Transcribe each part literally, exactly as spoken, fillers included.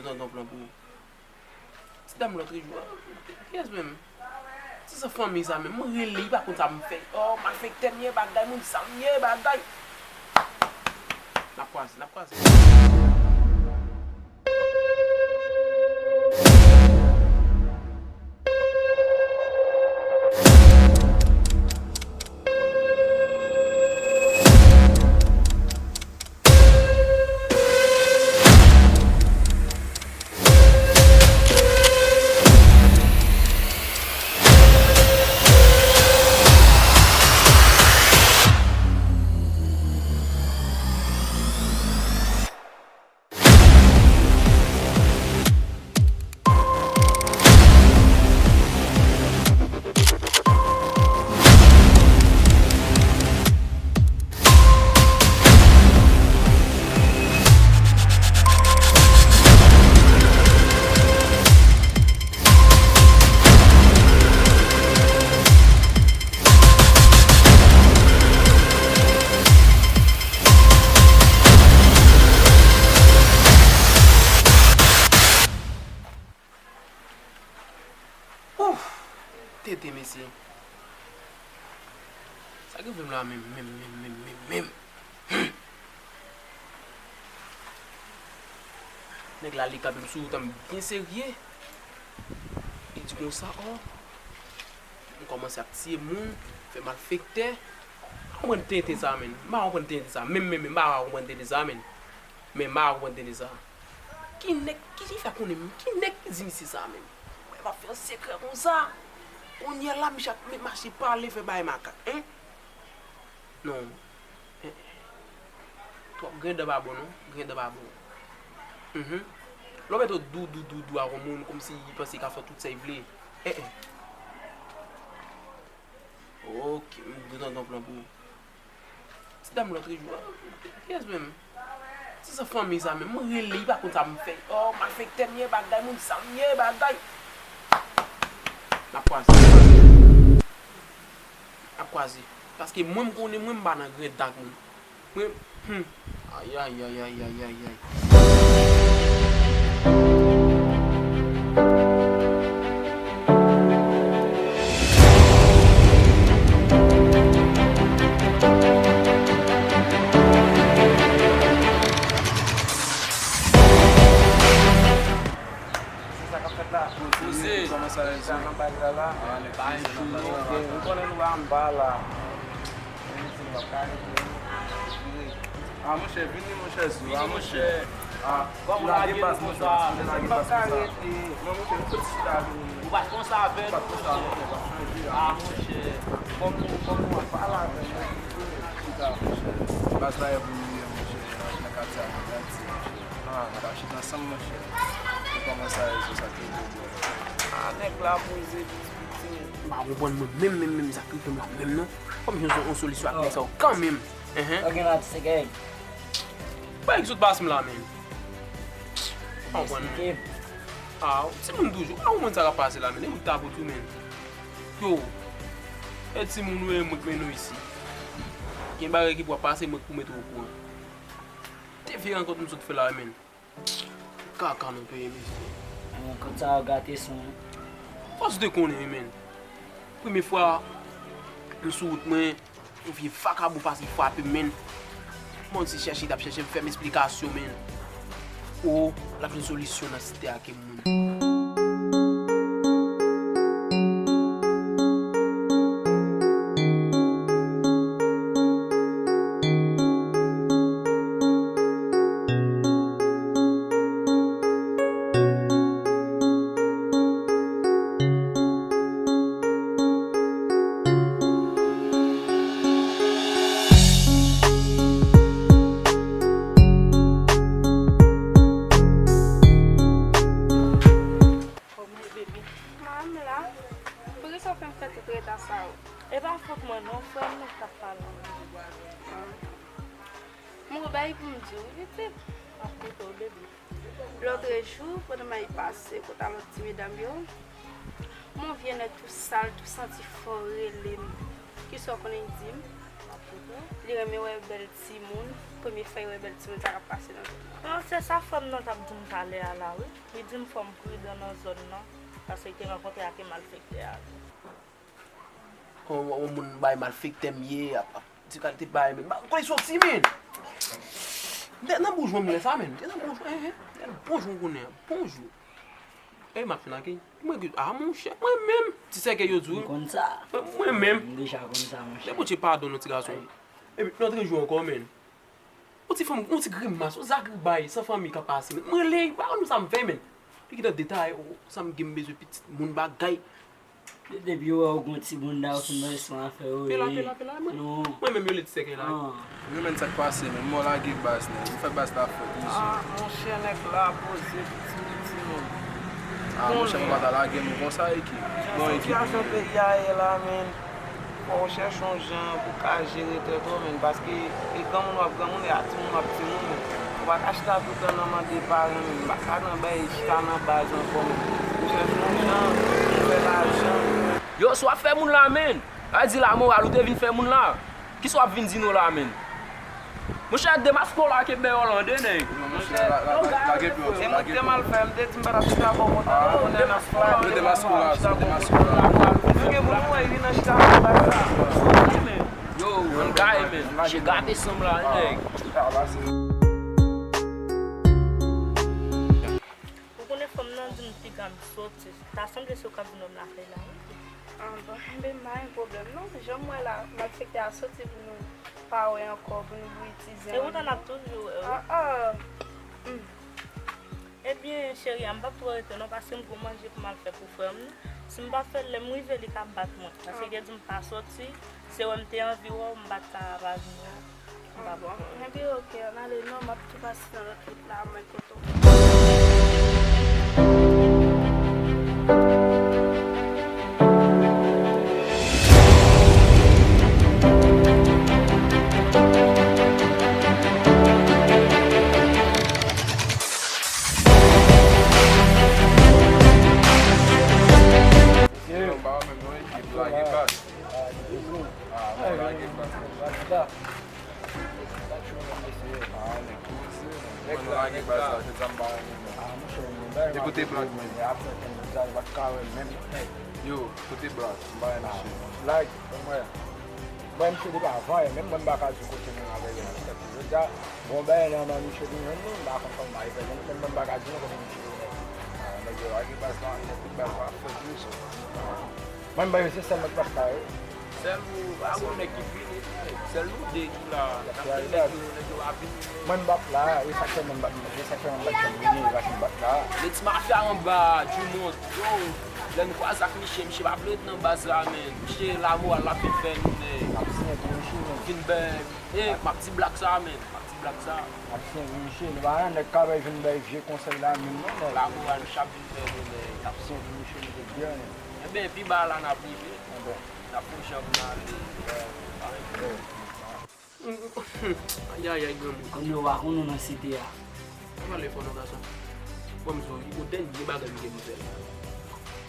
Tonton pran pou ou. Ti dam lòtrejou a, kiyès menm? Ti sa fanmi sa menm, mwen rele, li pa konn sa m fè. Oh, malfektè m ye, bagay, moun sa m ye, bagay. N ap kwaze, n ap kwaze. Ouf! Tete, mesye. Sa ki rive m la menm, menm, menm, menm, menm, menm? Hmm. Nèg la li kanpe m sou wout an byen serye. Li di konsa, oh, m kòmanse ap tiye moun, fè malfektè. M pa konprann tenten sa, menn. M pa konprann tenten sa. Menm, menm, menm, m pa konprann tenten sa, menn. Men m pa konprann tenten sa. Ki nèg, ki, ki fè konnen menm? Ki nèg ki di misye sa menm? Mwen pa fè yon sekrè konsa. Kounye a la, misye ap met mache pale, fè bagay makak, en? Non. En, en. Twòp grenn dan pa bon, non. Grenn dan pa bon. Mhm. Lè w mete w dou, dou, dou, dou ak yon moun, kòmsi li panse li ka fè tout sa li vle. En, en. Ok, m gen tonton plan pou ou. Ti dam lòtrejou a, kiyès menm? Ti sa fanmi sa menm, mwen rele, li pa konn sa m fè. Oh, malfektè m ye, bagay, moun sa m ye, bagay. N ap kwaze. N ap kwaze. Paske mwen, m konnen mwen, m pa nan grenn dan ak moun. Mwen, hmm. Ayayayayayay. Se sa k ap fèt la? Poze. Kòman sa ye? Sa nan baz la la? Ah, nèg poze nan baz la. Ok, m konnen nou anba la. Men se nou p ap ka rete, non. Vire. Ah, monchè, vini, monchè, zo. Ah, monchè. Ah, kòman w lage baz konsa? Monchè, m p ap ka rete. Non, monchè, nou sot chita vini. Ou pa t konsa avè nou, monchè. Ou pa t konsa, monchè, w ap chanje, ah, monchè. Kòm nou, kòm nou ap pale avè nou, chita, monchè. Baz la e pou nou ye, monchè. Nan katye a, nou grandi, monchè. Ah, nou t ap chita ansanm, monchè. Ou kòmanse a rezo sa ki rive, bro. Ah, nèg la poze piti, piti. M pa konprann mwen menm, menm, menm sa k rive m la menm, non. Fò m jwenn yon solisyon ak nèg sa yo kanmenm. Enhen. Ou gen la ti segèy. Bagay ki sot pase m la, menm. M pa konprann, menm. Ah, ou timoun toujou. Ou pa konprann sa k ap pase la, menm. E ou ta pou tou, menm. Yo. E timoun ou e mwen k mennen w isi. Gen bagay ki pou ap pase, mwen k pou mete w okouran. Te vye rankont m sot fè la, menm. Kaka nan peyi, mesye. Rankont sa yo gate son. Fòs de konnen, wi, menn. Premye fwa, m sou wout mwen, yon vye vakabon pase frape m, menn. Bon, se chèche, l ap chèche m fè m esplikasyon, menn. O, l ap jwenn solisyon nan site a ke m moun. Kòman w ye, baby? Mwen la. Poukisa w fè m fè tout reta sa yo? E pa fòt mwen non, frè m nan k t ap pale. M gon bagay pou m di w, pitit. M ap koute w, baby. Lòtrejou, pandan m al pase kot a lòt ti medam yo, m wè yon vye nèg tou sal, tou santi fò rele m. Kisa w konnen l di m? Li renmen wè bèl timoun. Premye fwa li wè bèl timoun, sa k ap pase nan zòn nan. Non, se sa frè m nan t ap di m talè a la, wi. Li di m fò m pridan nan zòn nan, paske li te rankontre ak malfektè a tou. On, on moun bay malfektè m ye, ap, ap di kalite bay, men. Ba, kote soti, men? M te nan boujwa m lè sa, men. M te nan boujwa, eh, eh. M te nan boujwa konnen, bonjou. E m ap fè nan ki? Mwen, ah, monchè, mwen menm. Ti sèkèy yo di w. M konn sa. Mwen, mwen menm. M deja konn sa, monchè. Lè Bondye padone w, ti gason. Epi, lòt jou ankò, men. Yon ti fanm, yon ti grimas, yon zagribay, san fanmi k ap pase, men. Mwen rele, pa konn sa m fè, men. Li gentan detaye, o, sa m gen, m bezwen pitit moun bagay. Depi yo wè w gon ti bounda, yo fin mande si w afè yo ye. Pela, pela, pela, mwen. Non. Mwen menm, yo rele ti sèkèy la. Ah. Yo menm sa k pase, men. Mwen lage baz, men. Mwen fè baz la fèt, wi, zi. Ah, monchè, nèg la poze piti, piti, men. Ah, monchè, mwen pa ta lage nou konsa, Eki. Bon, Eki. Sitiyasyon peyi a ye la, men. Fò w chèche yon jan pou w ka jere tèt ou, men, paske e granmoun w ap granmoun, e a timoun w ap timoun, men. Ou pa ka chita toutan nan mande paran, men. M pa ka nan bay chita nan baz ankò, men. Ou chèche yon jan pou fè lajan. Yo, si w ap fè moun la, men. A di lamoral ou te vin fè moun la. Kisa w ap vin di nou la, men? Monchè, demaske w la ke bè Hollandais, nèg. Non, monchè, la, la, la, lage pye w, lage pye w. E mwen te mal fè, m te di m pa t ap chita bò kote nou, konnen nan flag. Yo demaske w la, yo demaske w la. Nou gen pou nou wè, wi, nan chita nan flag sa. Yo, ann gaye, men. Che gate sanm la, nèg. Ou konnen fanm nan di m piga m soti. Ta sanble se ou k ap vin wè m lakay la, wi. Ah, bon, enben, m pa gen pwoblèm, non. Jan m wè la, malfektè a soti pou nou pa wè ankò, pou nou bouyitize. E poutan n ap toujou wè, wi. Ah, ah. Hmm. Ebyen, cheri a, m p ap twò rete, non, paske m gon manje pou m al fè pou frè m nan. Si m pa fè l, lè m rive, li ka bat mwen. Paske li te di m pa soti, se wè m te anvi wè w, m pa t ka pa vini. Ah, bon. Enben, oke, ann ale non, m ap tou pase nan lòt wout la, mwen kote w. Yo, ba menm non, ekip lage bas. Ah, mwen lage bas. Ah, nèg poze, nèg. Mwen lage bas la, se sa m pa renmen, non. Te kote blan. Yo, kote blan, m pa renmen cheri. Like, mwen. Mwen, misye depi avan yè, menm mwen m pa ka di kote mwen avè yè. Jodi a, bon, bagay la, mwen, misye vin jwenn mwen, m pa konn kòman bagay fè jwenn mwen, menm mwen m pa ka di nou kote misye vin jwenn. Ah, nèg yo lage bas la, nèg tout bas la, fè plis. Mwen, m ba yo se sèl nèg bas la, wi. Sèl ou, pa gon nèg ki vini, sèl nou de ki la. N ap fè nèg yo, nèg yo pa vini. Mwen, m bat la, e sa k fè mwen m bat, e sa k fè mwen m bat, fè m vini, e pa ki m bat la. Le ti mafya anba, Dumont, yo, lè n kwaze ak misye, misye pa vle ret nan baz la, men. Misye lamoral, l ap vin fè nou, men. M ap siyen pou misye, men. Vin bè, e, m ap di blak sa, men. M ap di blak sa. M ap siyen pou misye, nou pa nan nèg k ap vin bay vye konsèy la, menm non, men. Lamoral, misye ap vin fè nou, men. M ap siyen pou misye, nou te byen, men. Enben, pi ba la n ap rive. Enben. N ap fè yon jan pou n ale. Ayayay, granmoun. Kòm yo pa konn ou nan site a. Pa pale fò non, gason. Bon, m di w, yon dènye bagay m gen pou m fè la.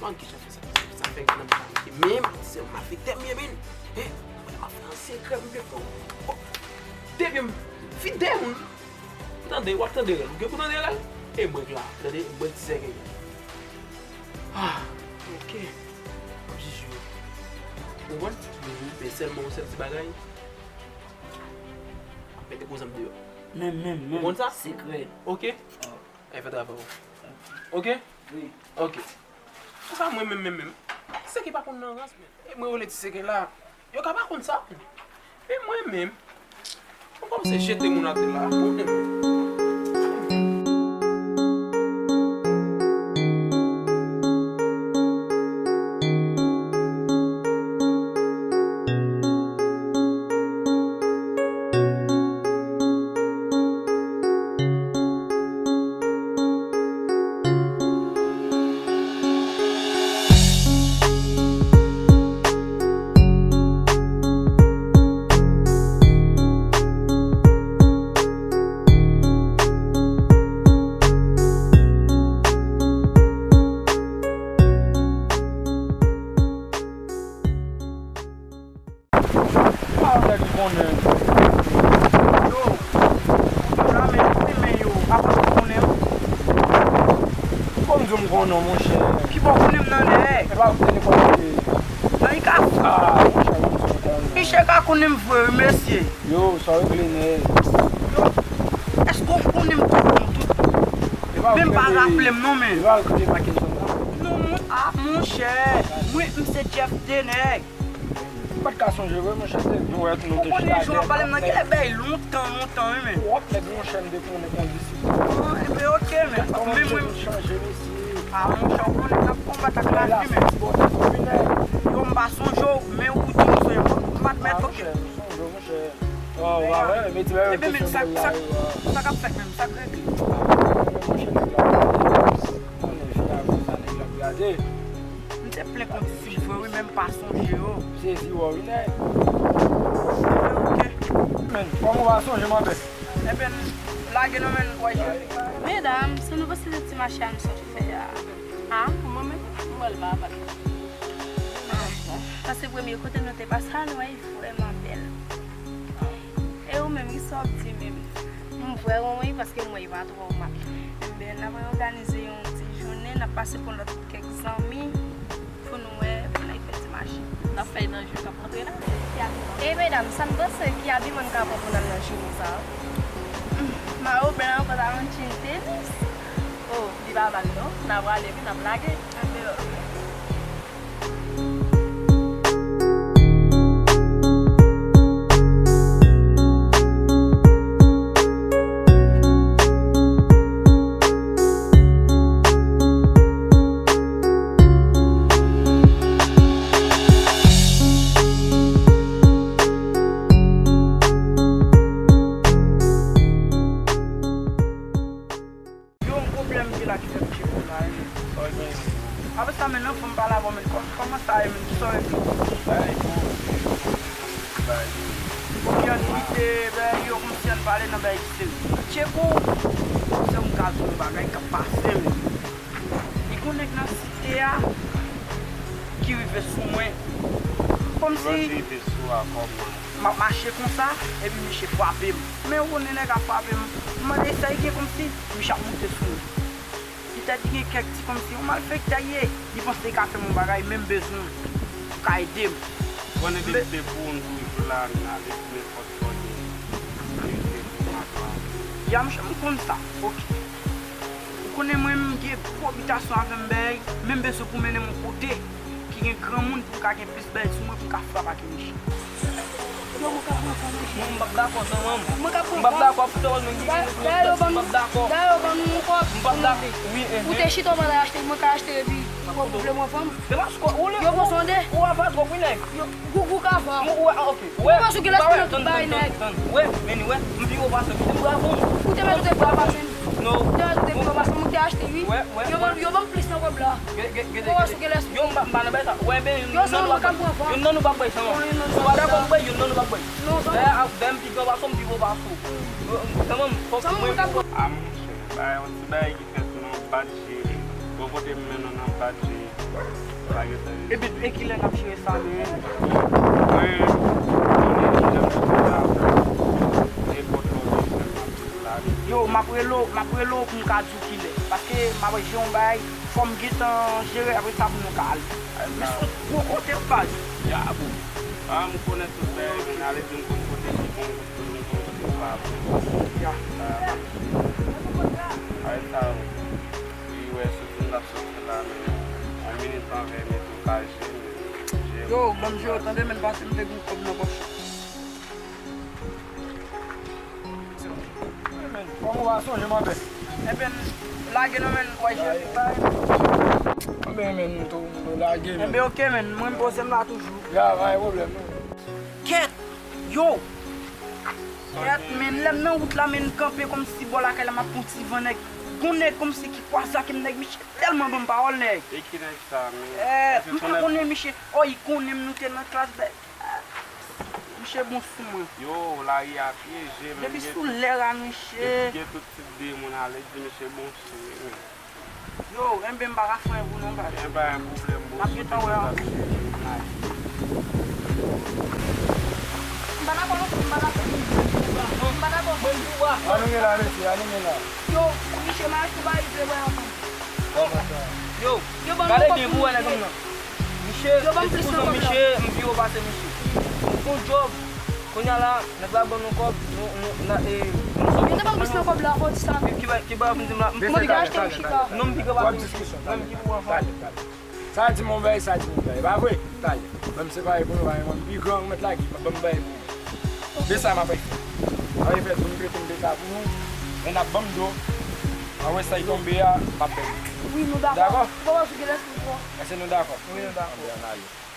Mwen ki jan fè sa, sa fè nan m pa mete. Men, se malfektè m ye, men. Hein? Mwen, m ap fè an sekrè, m vle fè w. Bon. Depi m fin de moun. M tande, w ap tande rèl. Ou gen pou tande rèl? E mwen k la, tande, mwen ti sèkèy. Ah, ok. M ap jije w. Ou konprann? Men sèlman yon sèl ti bagay. Mete kou zanm deyò. Menm, menm, menm. Ou konn sa? Sekrè. Ok? Ay, fè travay ou. Ok? Wi. Ok. Konsa mwen menm, menm, menm. Ti sèkèy pa konn nan rans, men. E mwen rele ti sèkèy la. Yo ka pa konn sa. Men mwen menm. Mwen kòmanse jete moun atè la. Mwen menm. Non, non, monchè. Ki bò konnen m nan nèg? E pa ou ki te dekonekte. Nan li ka. Ah, monchè, monchè, monchè. Miche ka konnen m vre, wi, mesye. Yo, sa w regle, nèg? Yo, èske w konnen m tout moun tout? Men m pa raple m non, men. E pa ou ki te make zòn nan? Non, mon, ah, monchè. Mwen, m se Jeff de nèg. M pa t ka sonje vre, monchè, se nou wè nou te chita dèyè. Ou konnen jan w ap pale m nan, gen lè bay lontan, lontan, wi, men. Twòp nèg, monchè, m te konnen kondisip. Ah, enben, oke, men. Men mwen, chanje, mesye. Ah, monchè, ou konnen n ap konbat ak lavi, men. Yo, m pa sonje w, men ou di m sonje m. M admèt, oke. Monchè, m sonje w, monchè. Oh, wa wè, men ti bagay yo te sonje m la, wi. Sa k ap fèt menm, sa k regle? Monchè, nèg la, konnen fi a konsa, nèg la ap gade. M te plen kondisip vre wi, men m pa sonje yo. Sezi wè wi nèg. Oke. Men, kòman w pa sonje m anpè? Enben, lage non men, w a jere. Medam, se nouvo seri ti mache a nou sot fè a. A, mwen menm, m wè l pa bèl. A, bon. Paske premye kote nou te pase a, nou wè l vrèman bèl. E ou menm, kisa w ap di menm? M vrèman wi, paske m wè l pa twò mal. Enben, n ap òganize yon ti jounen, n ap pase pou lòt kèk zanmi, pou nou wè, pou n al fè ti mache. N ap fè l nan jou k ap antre la. E medam, sa n panse ki abiman n ka pran pou n al nan jounen sa a? Mayo blan ankò, ta yon jean tenis. O, li pa mal non. N a prale wi, n ap lage. Enben, oke. Yo, yon pwoblèm ki la ki fè m tcheke w la, wi. Sa w gen? Apre sa, men, nan fon m pale avè w, men, kò-, kòman sa ye, men, kisa w regle? Bagay bon, bagay bon. Bon, ki an envite, bagay yo, kòmsi an pale nan bagay ki serye. Tcheke w, se yon ka di yon bagay k ap pase, men. Li gon nèg nan site a ki rive sou mwen. Kòmsi. Lòt rive sou a kòman? M ap mache konsa, epi misye frape m. Men ou konnen nèg ap frape m. M mande sa li gen kòmsi, misye ap monte sou mwen. Petèt li gen kèk ti kòmsi yon malfektè li ye. Li panse li ka fè m yon bagay, men m bezwen w pou ka ede m. Bon, epi se pou nou toujou la, n ale pou nenpòt kote. Li se pou mwen. Ya, monchè, m konn sa. Oke. Ou konnen mwen, m gen gwo bitasyon avè m, bèy, men m bezwen pou mennen m yon kote ki gen granmoun pou m ka gen plis bèy sou mwen pou m ka frape ak yon miche. Yo, mwen ka pran fòm, mesye. Mwen, m p ap dakò, non, mwen. Mwen ka pran fòm. M p ap dakò, fout yo, mwen, m p ap dakò. Dayè, yo ban nou, dayè, yo ban nou yon kòb pou nou te. M p ap dakò, wi, eh. Ou te chita, ou pa t achte, mwen ka achte, epi ou pran pwoblèm an fòm. Yo pran sonde. Ou ava twòp, wi, nèg. Yo, Gougou ka fè. Ou wè, ah, ok. Ou panse ou gen lespri nan tout bagay, nèg. Ou wè, men ou wè, m pi wo pase w, wi, m bravo. Ou te mèt ou te pi wo pase m. Non. Ou te mèt ou te pi wo pase m, ou te achte, wi. Wè, wè, wè. Yo ban, yo ban m plis nan kòb la. Ou panse ou gen lespri. Yo, m pa, m pa nan bagay sa. Wè, men, yo, sa nou pa ka pran fòm. Youn nan nou pa bay, sa. Non, youn nan nou pa bay. Ou pa dakò, m bay, youn nan nou pa bay. Non, sa. Dayè, a, dayè, m pi gran pase w, m pi wo pase w. Yo, m, kanmenm, fòk mwen pi wo. Ah, monchè, bay yon ti bagay ki fèt, non, bat jere. Bon, kote m mennen w nan bat jere. Pa gen tan. Epi, e kilè n ap jere sa menm? Mwen, mwen, mwen, nenpòt lè w bezwen m ap la. Yo, m ap rele w, m ap rele w pou m ka di w kilè. Paske m ap jere yon bagay, fò m gentan jere, apre sa pou nou ka ale. Men se yon gwo kote, baz. Ya, bon. Ah, m konnen tout bagay, men ale di m konn kote ki bon, m konn kote ki pa bon. Ya. Ah, m ap jere. Arèt sa, wi, wè, soti m t ap soti la, men yon minit anvan, men tou ka jere, men jere. Yo, ban m jere w, tande, men pase m te gen yon kòb nan pòch. Kòman w pa sonje m anpè? Enben, lage non, men, w a jere. Enben, men, m tou, m tou lage, men. Enben, ok, men, mwen, m poze m la toujou. Ya, pa gen pwoblèm, non. Kèt! Yo! Kèt, men, lè m nan wout la, men, m kanpe kòmsi bò lakay la, m ap pran ti van, nèg. Gon nèg kòmsi ki kwaze ak m, nèg, misye tèlman ban m pawòl, nèg. E ki nèg sa, men? Eh, m pa konnen, misye. Oh, li konnen m, nou te nan klas, bèy. Misye bon sou mwen. Yo, lari a pyeje, men. Depi sou lè a, misye. Depi gen tout tip de moun ale, di misye bon sou mwen, men. Yo, enben, m pa ka fè anyen pou nou, baz. Gen pa gen pwoblèm, bro. N ap gentan wè ankò. M pa dakò non, m pa dakò. M pa dakò. Ann nou gen la, mesye, ann nou gen la. Yo, misye, m a achte yon bagay vle, baz. Yo, gade byen pou wè nèg m nan. Misye, eskize m, misye, m pi wo pase misye. M fè yon djòb. Kounye a la, nèg la ban nou kòb, nou, nou, na, e, nou sot. Yo te ban m plis nan kòb la, fò di sa. Ki, ki ba, ki ba vin di m la? M pike pa vin chita. Non, m pike pa vin chita. Talè, talè. Sa di m yon bagay, sa di m yon bagay. Pa vre? Talè. Ban m separe pou nou, pa gen moun pi gran, ou mèt lage, ban m bagay pou nou. Se sa m ap fè. M ap fè pou nou, pou nou fè sa pou nou. Men n ap ban m do. An wè sa y tonbe a, m ap bay. Wi, nou dakò. Dakò? Papa sou gen lèspri twò. Èske nou dakò? Wi, nou dakò. Anben, ann ale.